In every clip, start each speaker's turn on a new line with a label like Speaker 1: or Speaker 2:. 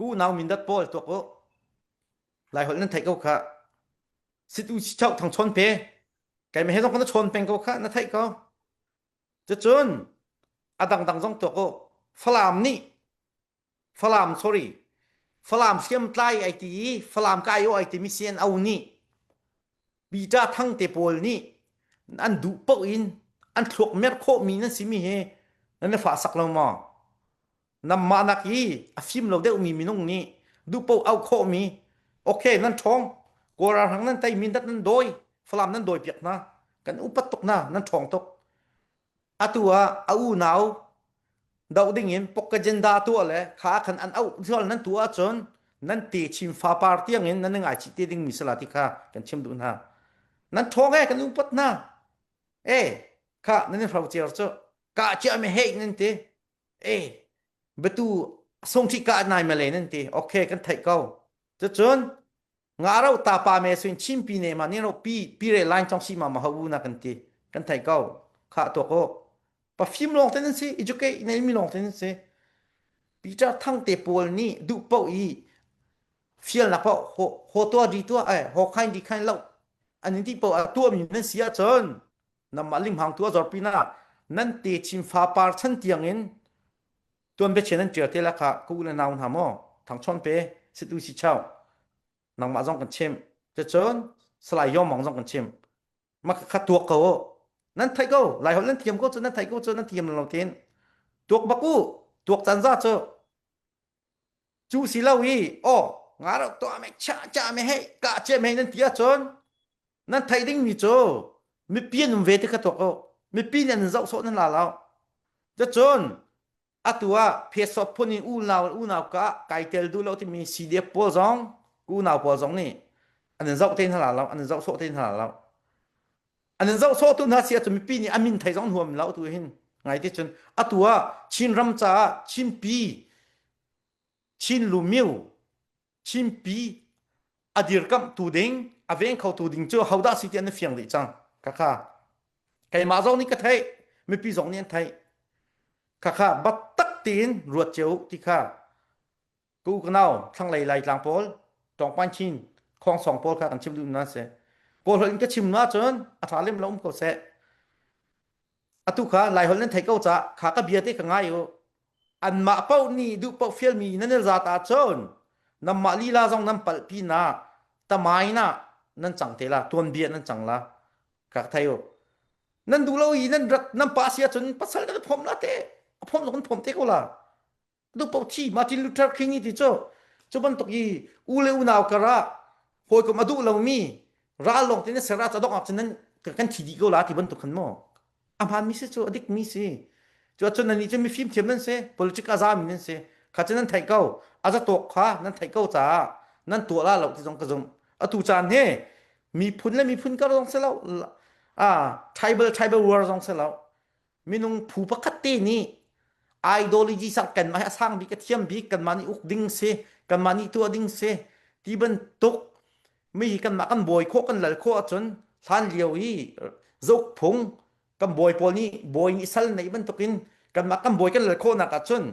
Speaker 1: Ku unau Mindat pawl tuak u. Laiholh nan theih ko kha. Sit u si chau thang chawn pe. Keimah he zong kan chawn peng ko kha na theih ko. Cucun a dangdang zong tuak u. Falam nih Falam sorry Falam hriamtlai ai ti i Falam ka ai ai timi CNO nih Peter Thang te pawl nih an duh paoh in an thluak mer khawhmi nan simi hi nan i fah sak lo maw? Nanmah nak i a fim lo deuhmi minung nih duh paoh auh khawhmi okay nan ṭhawng Kawl ralhrang nan tei mindat nan dawi Falam nan dawi piak hna kan upat tuk hna nan ṭhawng tuk atu ah a unau doh ding in propaganda tuah le kha khan an auh zual nan tuah ahcun nan te chim fapar tiang in nan ngaichih te ding mi sala ti kha kan chim duh hna nan ṭhawng e kan upat hna e kha nan in hro cer cu ka chia me hei nan ti e batu songthi ka nai male nan ti okay kan theih ko cucun nga ro ta pa me suin chin pi ne ma ni ro pi pi re line chong si ma ma ho na kan ti kan thei ko kha to ko pa fim long ten si educate nei mi long ten si Peter Thang te pawl nih duh po i fial nak po ho ho tua di tua ai ho khain di khain lo an ti po a tua mi nan si ahcun namah ling hang tua zor pi na nan te chim fa par chan tiang in tuan bia nan ṭial te la kha ka u le nau hna maw thangchawn pe situ si chau nangmah zong kan chim cucun Salai Yawng Mang zong kan chim ma kha tuak ko nan theih ko lai holh nan thiam ko cu nan theih ko cu nan thiam lo tin tuak bak u tuak caan za cu cu si lo i aw nga ro to me cha cha me hei ka che me nan ti ahcun nan theih ding mi cu mipi an um ve ti kha tuak u mipi nih an zoh sawh nan la lo cucun atu ah phesawt phun in unau unau ka kai tel duh lo timi CDF pawl zong unau pawl zong nih an in zoh te hna lo an in zoh sawh te hna lo an in zoh sawh tu hna si ahcun mipi nih a min thei zong huam lo tu hin ngai ti cun atu ah Chin ram caah Chinpi Chin Lumiu Chinpi a dirkamhtu ding a veng khotu ding cu hodah si ti an fiang dih cang khakha keimah zong nih ka theih mipi zong nih an theih khakha battak tiin ruat cio ti kha ka u ka nau thlanglei laitlang pawl tawngpan chin khongsong pawl kha kan chim duh na si kawl holh in ka chim na cun a ṭha lem lo um ko seh Atu kha Laiholh nan theih ko ca kha ka bia te ka ngai u. Anmah paoh nih duh paoh fialmi nan i zat ahcun nanmah lila zong nan palh pinah tamai na nan cang te la tuanbia nan cang la ka thei u. Nan duh lo i nan rat nan pa si ahcun pasal kan phom la te a phom zong kan phom te ko la. Du paoh thi Martin Luther King i ti cu cu bantuk i u le unau karah hawikom a duh lomi ral lawng te na ser ah dong ah cun nan kan thi dih ko la ti bantuk khan maw a hmaan mi si cu a dik mi si cu ahcun nan nih cu mifim thiam nan si politic a zami nan si kha cu nan theih ko a zatawk kha nan theih ko caah nan tuah la lo ti zong ka zumh atu caan hi miphun le miphun kar zong si lo a tribal tribal war zong si lo minung phu pakhat te nih ideology sang kanmah hi a sang bik a thiam bik kanmah nih uk ding si kanmah nih tuah ding si ti bantuk mi hi kanmah kan bawi khawh kan lal khawh ahcun hlan lio i zauk phung kan bawi pawl nih bawi nih sal neih bantukin kanmah kan bawi kan lal khawhnak ahcun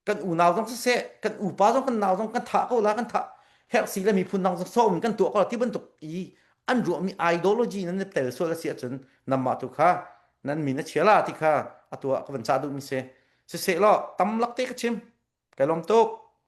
Speaker 1: kan unau zong siseh kan upa zong kan nau zong kan thah ko la kan thah herh si le miphun dang zong sawm kan tuah ko la ti bantuk i an ruahmi ideology nan tel sual a si ahcun namah tu kha nan min a chia la ti kha atu ah ka van cah duhmi si siseh law tam lak te ka chim kai lawm tuk.